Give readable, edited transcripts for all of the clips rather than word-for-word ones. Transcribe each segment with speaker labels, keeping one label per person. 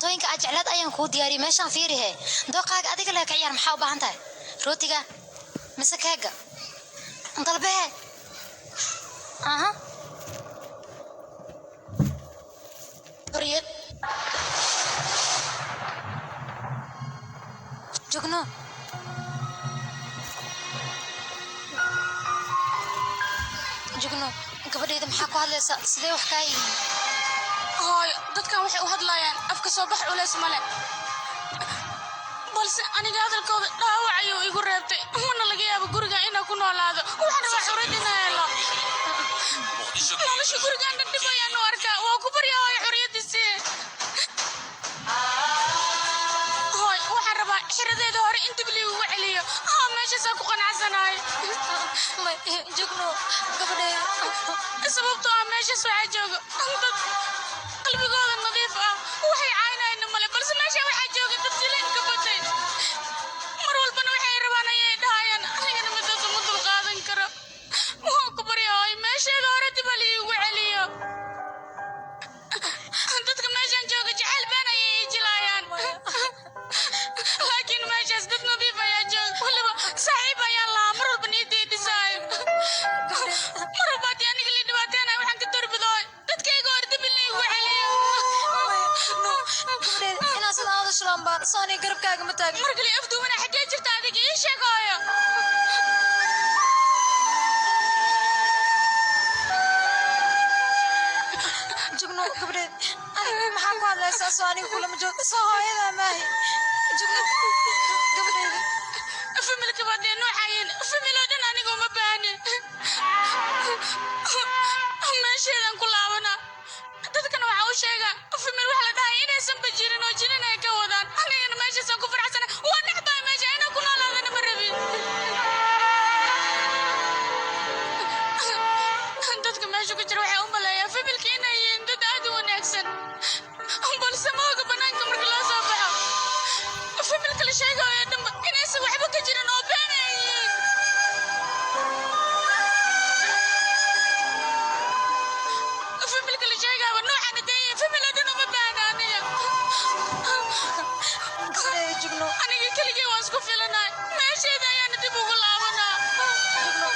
Speaker 1: Cuntooyinka aad jeclaad ayaan kuu diyaariyey. Meeshaan fiirihe, dooqaaga adiga lee ka ciyaar. Maxaa u baahan tahay? Rootiga mise keega? Dalbehe. Aha, xoriyad jogno, jogno gabadhayda, maxaa ku hadlaysaa? Sidee wax kaa yihiin?
Speaker 2: Hooyo, dadkan waxay u hadlayaan afka soo bax culays male, balse aniga hadalkooda dhaawac ayuu igu reebtay. Mana laga yaabo guriga inaan ku noolaado. Waxaan rabaa xurriyad inaan helo. Nolosha gurigaan dhan dhib ayaan u arkaa. Waa ku baryaa, hooyo, xurriyaddiisii. Hooy, waxaan rabaa xiradeeda hore in dib liigugu celiyo. Haa, meeshaasaan ku qanacsanahay.
Speaker 1: May, jogno gabadhayda.
Speaker 2: Sababtoo ah meeshaas waxaa jooga dad qalbigooda nadiif ah, waxay caynayna male, balse meesha waxaa jooga dad jileen ka batay. Mar walbana waxay rabaan ayay dhahayaan, anigana midaas uma dulqaadan karo. Waan ku barya, hooy, meesheeda hore dib ha liigu celiyo. Dadka meeshaan jooga jacayl been ayay ii jilaayaan, laakiin meeshaas dad nadiif ayaa jooga. Waliba saaxiib ayaan lahaa mar walba niyadda ii dhisaayo. Mar walba haddii aniga lii dhibaateenaya, waxaan ka doorbido dadkayga hore dib in liigu celiyo.
Speaker 1: Gabadhayda, inaa sidaa hadasho baan soo aniga garabkaaga ma taagin.
Speaker 2: Mar kale afduubana, xaggee jirta adiga? Ii sheeg, hooyo.
Speaker 1: Jugno gabadheed, aniga maxaa ku hadlaysaa? Soo aniga kulama joogto? Soo hooyadaa maahi? Jugno gabadheyda.
Speaker 2: Familka baad dee noocayin, famil oo dhan aniga uma baahni. Meesheedan ku laabana. Dadkana waxaa u sheegaa famil wax la dhahay inaysan ba jirin oo jirin ay ka wadaan. Anigana meeshaasaan ku faraxsana. Waa necbaa meesha inaan ku noolaadana ma rabin. Dadka meesha ku jira waxay u maleeyaa familka inay yihiin dad aad u wanaagsan, balse ma oga banaanka marka loo soo baxo familka la sheegayo dhanba inaysan waxba ka jirin oo been ay yihiin. Familka la sheegaaba noocan hadee yihiin, famil oo dhan uma baahna aniga.
Speaker 1: Gabadheyda Jugno.
Speaker 2: Aniga keligay waan isku filanahay. Meesheeda ayaana dib ugu laabanaa.
Speaker 1: Jugno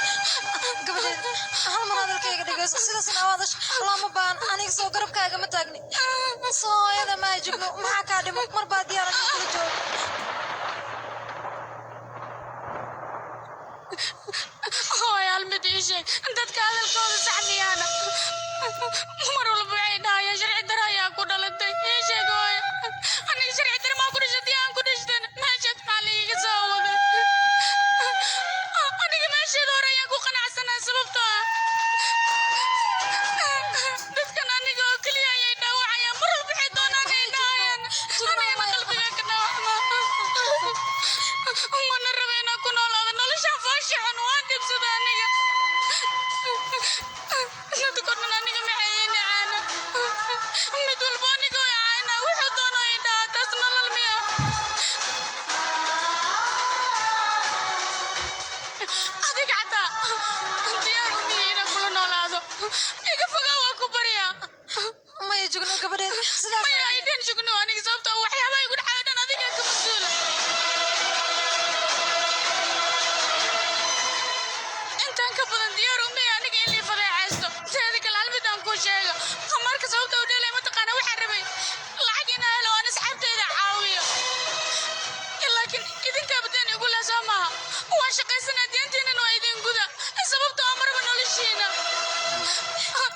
Speaker 1: gabadheyda, hal mar hadalkayga dhegeyso. Sidaasna u hadasho looma baahan. Aniga soo garabkaaga ma taagni? Soo hooyada maahi? Jugno, maxaa kaa dhimo? Mar baa diyaar aniga kula joogo.
Speaker 2: Hooy, hal mid ii sheeg: dadka hadalkooda sax miyaana? Mar walba waxay dhahayaan sharci daro ayaa ku dhalatay. Ii sheeg, hooy, aniga sharci daro maa ku dhashay? Aan ku dhashtan meeshaad maxaa laiiga soo waday? Aniga meesheeda hore ayaan ku qanacsanaa, sababtoo ah dadkan aniga oo keliya ayay dhaawacayaan. Mar walba waxay doonaan ay dhahayaan, anigana qalbiga ka dhaawacma. Mana rabo inaan ku noolaado noloshaan foosha xun. Waan dhibsada aniga. Dadka dhan aniga maxay ii nacaana? Mid walba aniga oo caana wuxuu doono ii dhahaa. Taas nolol miya? Adiga xataa diyaar u miya inaan kula noolaado. Iga fogaa, waa ku baryaa.
Speaker 1: Maya, Jugno gabadheeda, sidaas
Speaker 2: Maya, ay dhan Jugno aniga, sababtoo waxyaabaha igu dhacayo dhan adiga ka mas'uula. Intaan ka badan diyaar umay aniga in lii fadeexaysto. Teeda kale, hal mid aan kuu sheego: khamaarka sababta u dheelay mataqaana? Waxaan rabay lacag inaan helo aan asxaabteyda caawiyo, laakiin idinkaa badeen igu leh, soo maaha? Waan shaqaysanaa, deentiinan waa idin guda, sababtoo ah maraba noloshiina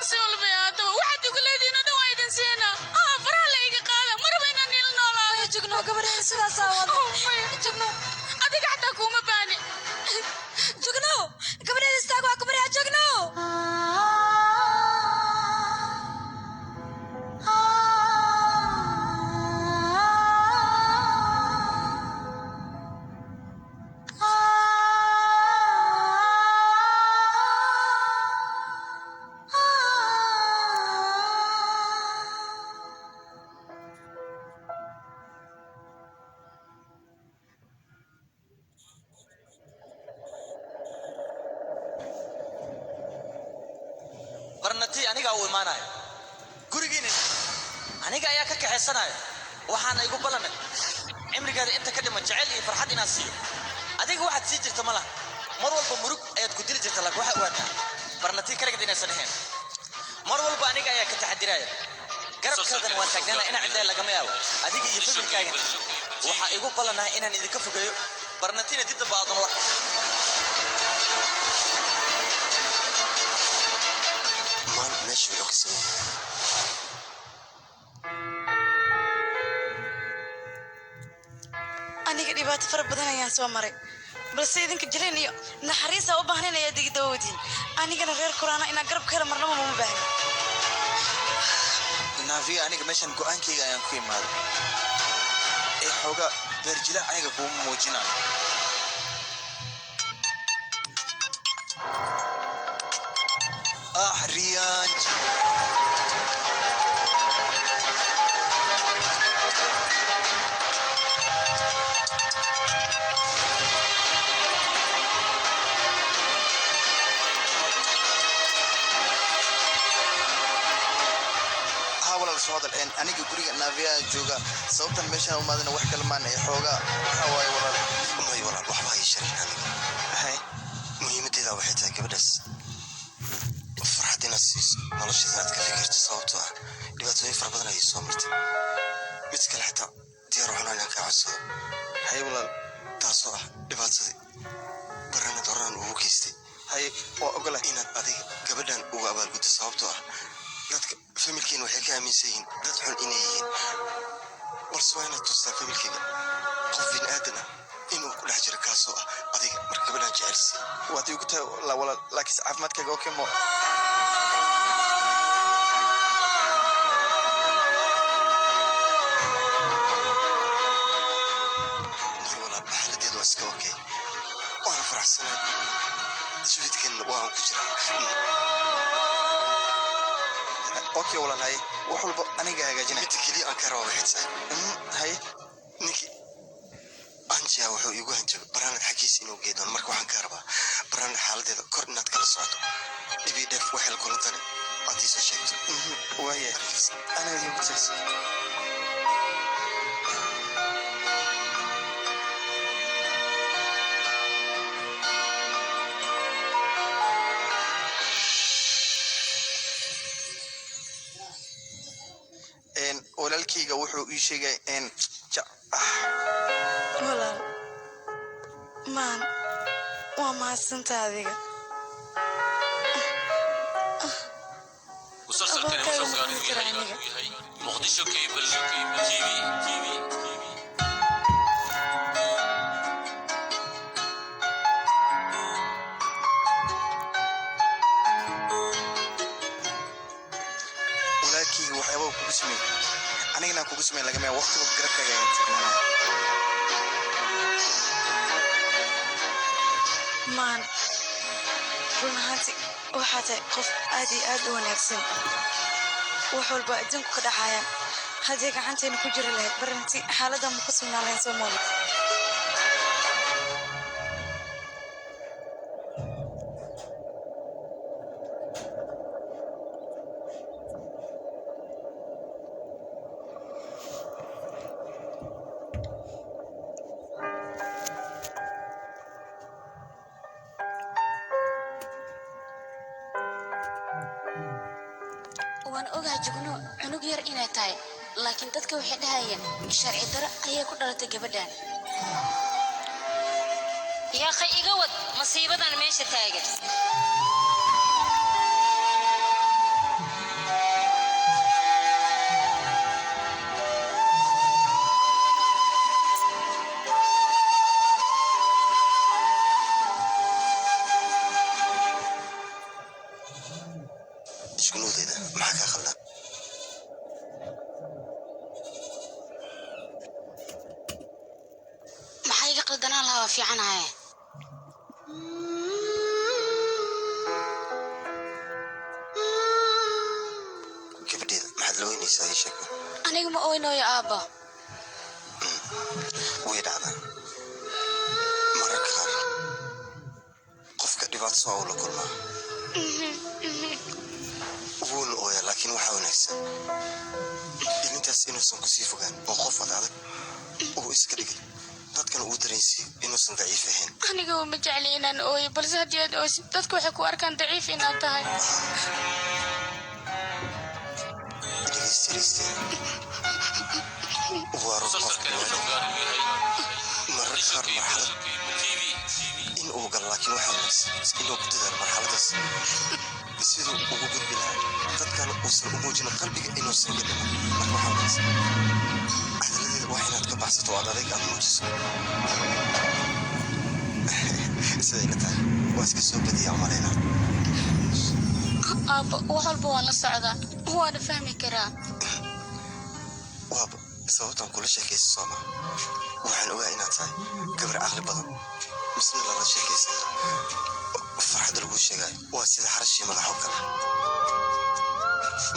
Speaker 2: si walba ahaataba waxaad igu leedihiin oo dhan waa idin siina. Ah, faraha la iga qaada, maraba inaan ila noolaado.
Speaker 1: Maya, Jugno gabadheeda, sidaasaa wada.
Speaker 2: Maya.
Speaker 1: Jugno.
Speaker 2: Adiga xataa kuuma baani.
Speaker 1: Jugno gabadheeda, istaag, waa ku baryaa, Jugno.
Speaker 3: Barnatii, anigaa u imaanaya gurigiina, aniga ayaa ka kaxaysanaya. Waxaana igu ballanay cimrigaada inta ka dhiman jacayl iyo farxad inaan siiyo. Adiga waxaad sii jirta ma laha, mar walba murug ayaad ku dili jirta, laakiin waxaa ogaataa Barnatii kaligeed inaysan ahayn. Mar walba aniga ayaa ka taxadiraya, garabkaadan waan taagnaana, inaan cidlaya lagama yaabo. Adiga iyo familkaaga waxaa igu ballanahay inaan idinka fogeeyo Barnatina dib damba aadan war.
Speaker 4: Maan meesha wuxuu ka sameeyay.
Speaker 1: Aniga dhibaato fara badan ayaan soo maray, balse idinka jileen iyo naxariisa u baahnayn ayaa digi dawadiin. Anigana reer Kuraana inaan garab ka helo marnaba mama baahni.
Speaker 5: Naafiya, aniga meeshan go'aankayga ayaan ku imaaday ee xooga beerjila aniga kuuma muujinayo. Ah, Riyaanj. Haa walaal, soo hadal. Aniga guriga Naafiya jooga. Sababtan meeshan umaadana wax kale maan ee xoogaa waxaa waaye, walaal.
Speaker 4: May walaal, waxba hay sharxin aniga.
Speaker 5: Hay.
Speaker 4: Muhiimaddeeda waxay tahay gabadhaas farxad inaad siiso, nolosheeda inaad ka fikirto, sababtoo ah dhibaatooyin fara badan ayay soo martay. Mid kale xitaa diyaar waxaan inaan kaa codsado.
Speaker 5: Hay walaal.
Speaker 4: Taasoo ah dhibaatadii Baranad horaan ugu geystay.
Speaker 5: Hay, waa ogolahay.
Speaker 4: Inaad adiga gabadhan uga abaalguddo, sababtoo ah dadka familkeena waxay ka aaminsan yihiin dad xun inay yihiin, balse waa inaad tustaa familkeyga qof bini aadan ah inuu ku dhex jiro, kaasoo ah adiga. Marka gabadhan jecelsii.
Speaker 5: Waad iigu tahay walaal, laakiinse caafimaadkaaga okay mo?
Speaker 4: May walaal, xaaladeedu waa iska okay, waana faraxsanahay, suudkan waan ku jiraa.
Speaker 5: Okay walaal, haye, wax walba aniga hagaajinay.
Speaker 4: Midda keliya aan ka rabaa waxay tahay,
Speaker 5: Haye.
Speaker 4: Ninkii Anjiya wuxuu iigu hanjabay Baraanad xaggiisa inuu geey doono. Marka waxaan ka rabaa Baraanad xaaladeeda kor inaad kala socoto, dhibii dheef waxay la kulantane aad iisoo sheegto.
Speaker 5: Waaya, aniga idiinku tagsi. Walaalkayga wuxuu ii sheegay
Speaker 1: Walaal maan, waa mahadsanta adiga.
Speaker 6: مسلسلكani wuxuu gaar u yahay Muqdisho Cable TV.
Speaker 5: Walaalkayga waxyaabaa kugu sameeyey anigana kugu sameyn lagama yaabo. Waqtiga garabkaaga ayaan taagnaanaya.
Speaker 1: Maan, run ahaanti waxaa tahay qof aad iyo aad u wanaagsan. Wax walba adduunku ka dhacayaan, haddii gacanteena ku jiri lahayd Baranti, xaaladdan ma ku sugnaan lahayn. Soo moolid.
Speaker 2: Waan ogahay Jugno cunug yar inay tahay, laakiin dadka waxay dhahayeen sharci daro ayay ku dhalatay gabadhan.
Speaker 7: Yaaqay, iga wad masiibadan meesha taagan.
Speaker 4: Iskunuudayda, maxaa kaa khaldan?
Speaker 2: Maxaa iga qaldanaan lahaa? Waa fiicanahay.
Speaker 4: Gabadheeda, maxaad la weynaysaa? Ii sheeg.
Speaker 2: Aniga ma oynooyo, aabba.
Speaker 4: Way dhacdaa mararka qaar qofka dhibaato soo uu la kulmaa, wuuna ooyaa, laakiin waxaa wanaagsan ilinta Intaas inuusan kusii fogaan oo qof ad adag uu iska dhigin, dadkana uu dareensiiyo inuusan daciif ahayn.
Speaker 2: Aniga uma jecli inaan ooyo, balse haddii aad oosid dadku waxay ku arkaan daciif inaad tahay.
Speaker 4: Dhegaysta, waa run, qof bini'aadam mararka qaar marxalad in uu galo, laakiin waxaa wanaagsan inuu ku dadaalo marxaladaas siduu ugu gudbi lahaa, dadkana uusan u muujin qalbiga inuusan ka dhiman. Marka waxaa wanaagsan hadaladeeda waa inaad ka baxsato oo aad adayg aad muujiso. Siday ila tahay waa iska soo badiyaa umalaynaa.
Speaker 2: Aabbo, wax walba waan la socdaa, waana fahmi karaa.
Speaker 4: Waaba sababtaan kula sheekaysa sooma? Waxaan ogaa inaad tahay gabar caqli badan misna lala sheekaysan karo. Farxadda laguu sheegayo waa sida xarashii madax oo kale,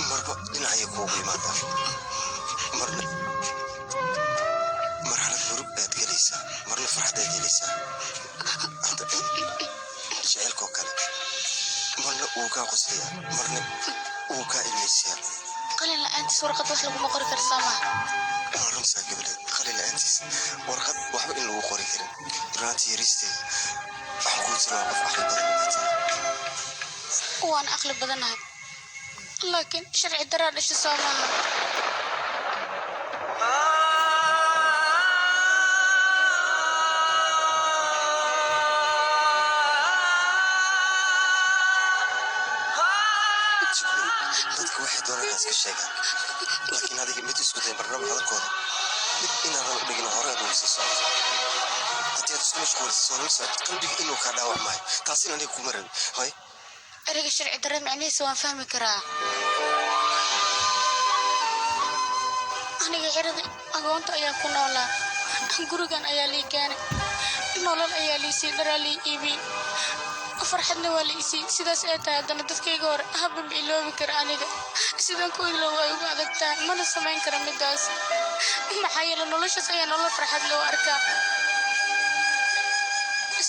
Speaker 4: marba dhinacayay kuugu imaadaa. Marna marxalad murug ayaad gelaysaa, marna farxad ayaad helaysaa. Hadda jaceylkoo kale, marna wuu kaa qoslayaa, marna wuu kaa ilmaysiyaa.
Speaker 2: Qalin la-aantiis warqad wax laguma qori karo, soo maha?
Speaker 4: Waa runtaa gabadheed, qalin la-aantiis warqad waxba in lagu qori karin. Runaantii yariisteeda waxaan kuu tilmaa qof caqli badan inaad tahay.
Speaker 2: Waan aqli badanahay, laakiin sharci daraa dhasha, soo maaha?
Speaker 4: Jibril, dadka waxay doonaan inaad iska sheegaan, laakiin adiga mid isku day marnaba hadalkooda dhib inaadan u dhigin, hore aad ugu sii socoto. Haddii aad isku mashquuliso soo lama socod, qalbiga inuu kaa dhaawac maayo. Taasina aniga kuma rabin hoy.
Speaker 2: Ereyga sharci darra micnihiisa waan fahmi karaa. Aniga xerada agoonta ayaa ku noolaa, gurigan ayaa lii keenay, nolol ayaa lii siiyey, dharaa lii iibiyey, farxadna waa la isiiyey. Sidaas ay tahay haddana dadkayga hore haba ma iloobi kara. Aniga sidaan ku iloobo ay ugu adag tahay, mana samayn kara midaas, maxaa yeele noloshaas ayaa nolol farxad loo arkaa.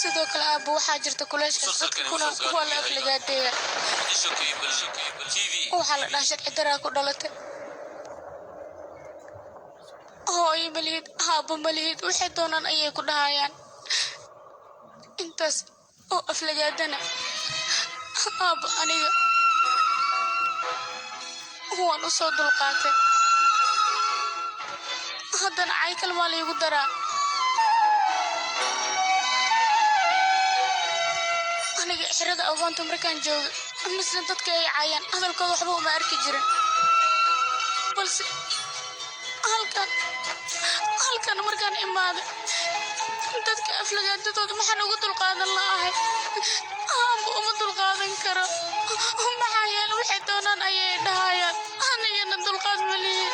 Speaker 2: Sidoo kale aabbo, waxaa jirta kuleeshka dadka kuna waa la aflagaadeeya, waxaa la dhahaa sharci daraa ku dhalatay, hooyo malihid, aabbo malihid, waxay doonaan ayay ku dhahayaan. Intaas oo aflagaadana aabbo aniga waan u soo dulqaatay, haddana caykal maa laygu daraa. Aniga xerada agoonta markaan jooga misna dadka ay caayaan, hadalkooda waxba uma arki jirin, balse halkan markaan imaaday dadka aflagaadadooda maxaan ugu dulqaadan la'ahay? Aamba uma dulqaadan karo, maxaa yeele waxay doonaan ayay dhahayaan, anigana dulqaad ma lihi.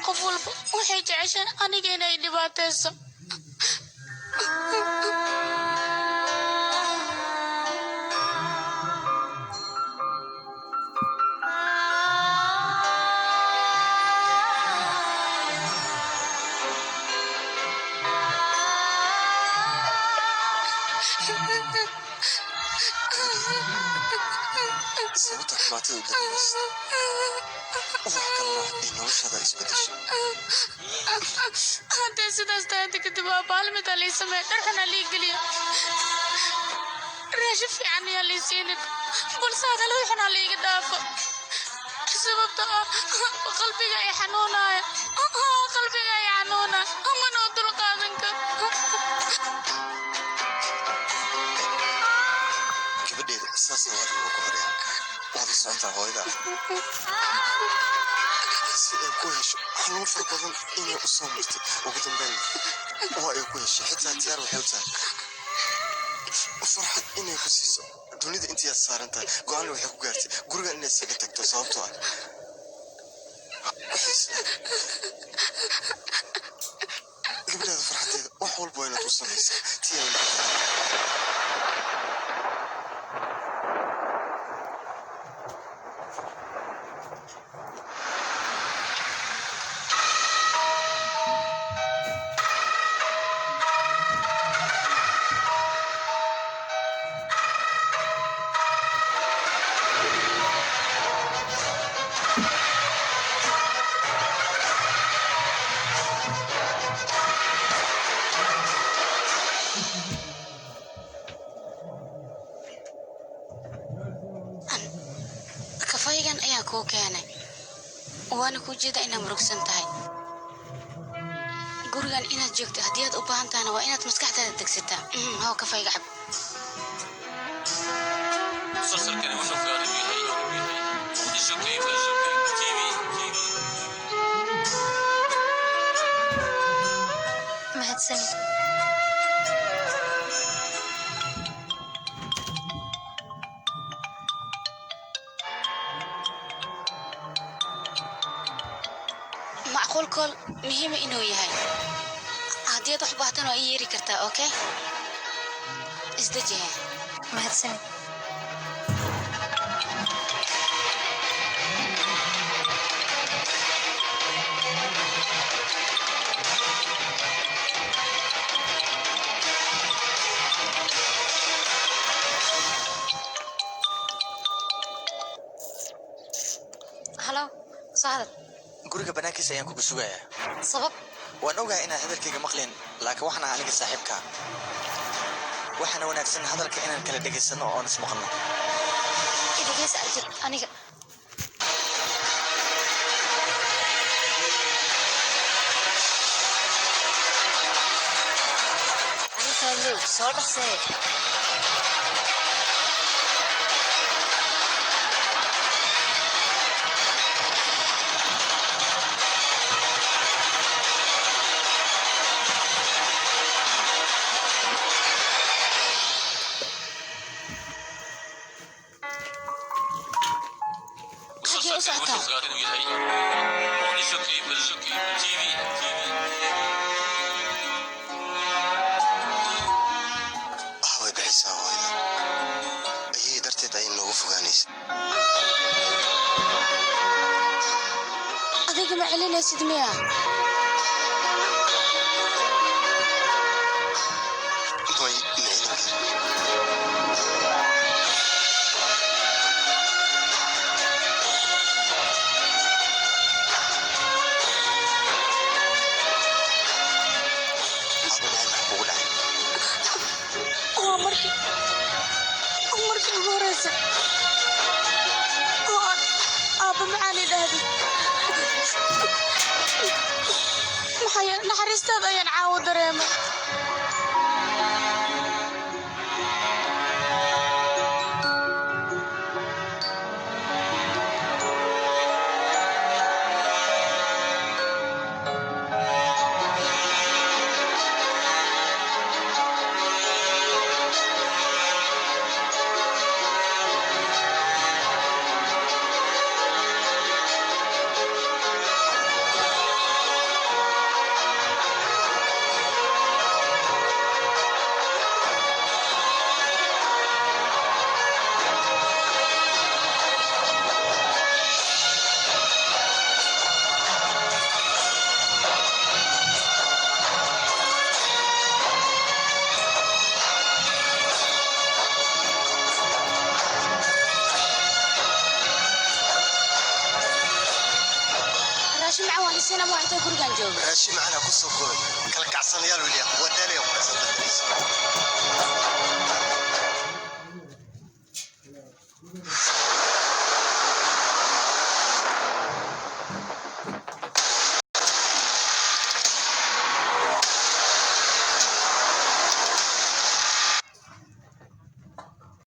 Speaker 2: Qof walba waxay jeceshaan aniga inay dhibaatayso.
Speaker 4: Sababta xumaatada u dareemaysa wax kale maaha ee noloshaada isbedeshay.
Speaker 2: Haddee sidaas tahay inta kadib aabba hal mid aa lii sameeya: dhar xun aa lii geliya, raashin fiican ayaa lii siinin, balse hadallada xun aa liiga dhaafo, sababta ah qalbiga ay xanuunaya, qalbiga ay xanuunaya, mana u dulqaadan karo.
Speaker 4: Gabadheeda, saasna waa adiga ku baryaa. Waad la socotaa hooyada si ay ku hesho xanuun fara badan inay u soo martay, ugu dambeyn waa ay ku heshay. Xitaa diyaar waxay u tahay farxad inay ku siiso dunida intii aad saaran tahay. Go-aanna waxay ku gaartay gurigan inay isaga tagto, sababtoo ah gabadhaada farxadeeda wax walba waa inaad u samaysaa tii ay noqotay.
Speaker 7: kuu keenay, waana kuu jeeda inaad murugsan tahay. Gurigan inaad joogto haddii aad u baahan tahana waa inaad maskaxdaada degsataa. Haw kafayga cab.
Speaker 6: Musalsalkani wuxuu gaar u yahay Muqdisho Cable TV.
Speaker 1: Mahadsanid.
Speaker 7: Macquul call muhiima inuu yahay. Haddii aad wax u baahtan waa ii yeeri kartaa. Okay, isdejihe.
Speaker 1: Mahadsanid.
Speaker 7: Halo, soo hadal.
Speaker 3: Guriga banaankiisa ayaan kugu sugayaa.
Speaker 7: Sabab?
Speaker 3: Waan ogahay inaad hadalkayga maqleen, laakiin waxaan ahaa aniga saaxiibkaa. Waxaana wanaagsan hadalka inaan kala dhegaysano oon ismaqalno.
Speaker 7: Dhegeysa Arjun, aniga
Speaker 8: Anitaalow, soo dhaqsee.
Speaker 7: Xagee u
Speaker 6: Musalsalkani
Speaker 7: socotaa?
Speaker 6: wuxuu gaar u yahay Muqdisho Cable TV.
Speaker 4: Ah, way bixaysaa hooyada. Ayay darteed ayay noogu fogaanaysa.
Speaker 7: Adiga ma celinaysid miya?
Speaker 4: Way ma celin karin. Aabbe macaan, maxaa kugu dhacay?
Speaker 2: Waa markii ugu horreysay oo aad aabba macaan idhahdid. Maxaa yeele naxariistaada ayaan caawo dareemay.
Speaker 7: Raashin macaan waan isiina waa intee gurigan jooga.
Speaker 4: Raashin macana ku soo koobay kala kacsanayaal weliya waa daalaya ku kacsan dardaraysa.